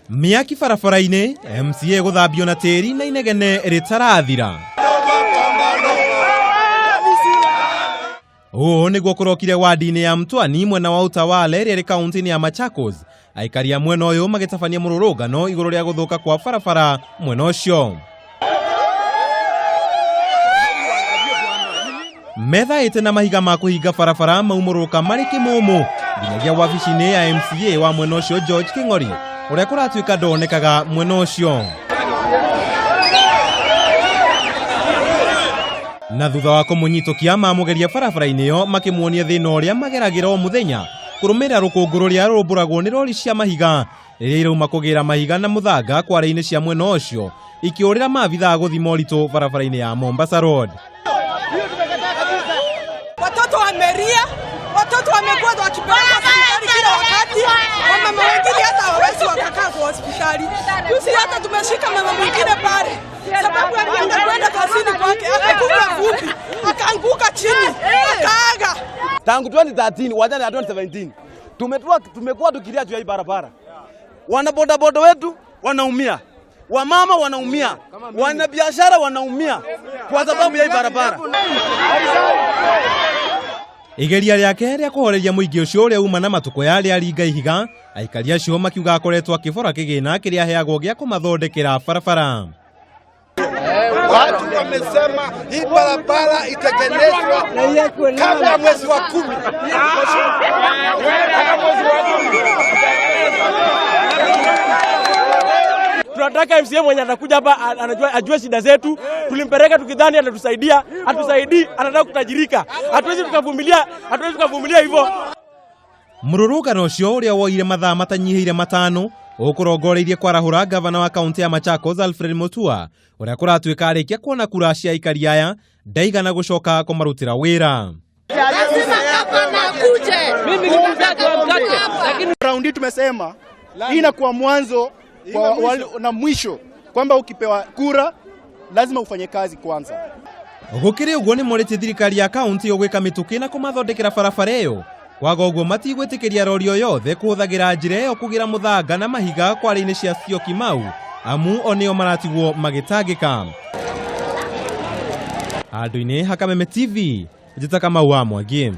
Mĩaki barabara-inĩ, MCA gũthambio na tĩri na inegene rĩtarathira. Ũũ nĩguo kũrokire wadi-inĩ ya Mtwani mwena wa Utawala ĩrĩa ĩrĩ kaunti-inĩ ya Machakos. Aikari a mwena ũyũ magĩtabania mũrũrũngano igũrũ rĩa gũthũka kwa barabara mwena ũcio. Methaĩte na mahiga ma kũhinga barabara maumũrũka marĩ kĩmũmũ nginyagia wabici-inĩ ya MCA wa mwena ũcio George Kĩng'ori ũrĩa kũratuĩka ndonekaga mwena ũcio. Na thutha wa kũmũnyitũkia mamũgeria barabara-inĩ ĩyo makĩmuonia thĩna ũrĩa mageragĩra o mũthenya kũrũmĩrĩra rũkũngũ rũrĩa rũmbũragwo nĩ rori cia mahiga rĩrĩa irauma kũgĩra mahiga na mũthanga kware-inĩ cia mwena ũcio ikĩũrĩra maabithaa gũthima ũritũ barabara-inĩ ya Mombasa Road. Watoto wamelia, watoto wamekuwa wakipelekwa hospitali kila wakati, wamama wengine hata hawawezi wakakaa kwa hospitali. Juzi hata tumeshika mama mwingine pale sababu alienda kwenda kazini kwake akakuta vumbi, akaanguka chini, akaaga. Tangu 2013 wajana ya 2017 tumekuwa tukilia juu ya hii barabara. Wana bodaboda wetu wanaumia, wamama wanaumia, wanabiashara wanaumia kwa sababu ya hii barabara. Igeria rĩake rĩa kũhoreria mũingĩ ũcio ũrĩa uma na matukũ ya rĩaringa ihiga, aikari acio makiuga akoretwo akĩbora kĩgĩna kĩrĩa aheagwo gĩa kũmathondekera barabara. Watu wamesema hii barabara itengenezwa kabla mwezi wa 10. Tunataka MCA mwenye atakuja hapa anajua, ajue shida zetu. Tulimpeleka tukidhani atatusaidia, atusaidii, anataka kutajirika. Hatuwezi tukavumilia, hatuwezi tukavumilia hivyo. Mũrũrũngano ũcio ũrĩa woire mathaa matanyihĩire 5 ũkũrongoreirie kwarahũra gavana wa kaunti ya Machakos Alfred Mutua ũrĩa kũratuĩka arĩkia kuona kura cia aikari aya ndaigana gũcoka kũmarutĩra wĩra. Lazima gavana akuje. Mimi ni mzazi wa mkate, lakini raundi tumesema hii inakuwa mwanzo kwa na mwisho kwamba ukipewa kura lazima ufanye kazi kwanza. Gũkĩrĩ ũguo nĩ morĩtie thirikari ya kaunti ĩyo gwĩka mĩtũkĩ na kũmathondekera barabara ĩyo. Kwaga ũguo matigwĩtĩkĩria rori o yothe kũhũthagĩra njĩra ĩyo kũgĩra mũthanga na mahiga kware-inĩ cia Syokimau, amu o nĩo maratigwo magĩtangĩka. Handũ-inĩ ha Kameme TV, njĩta Kamau wa Mwangi.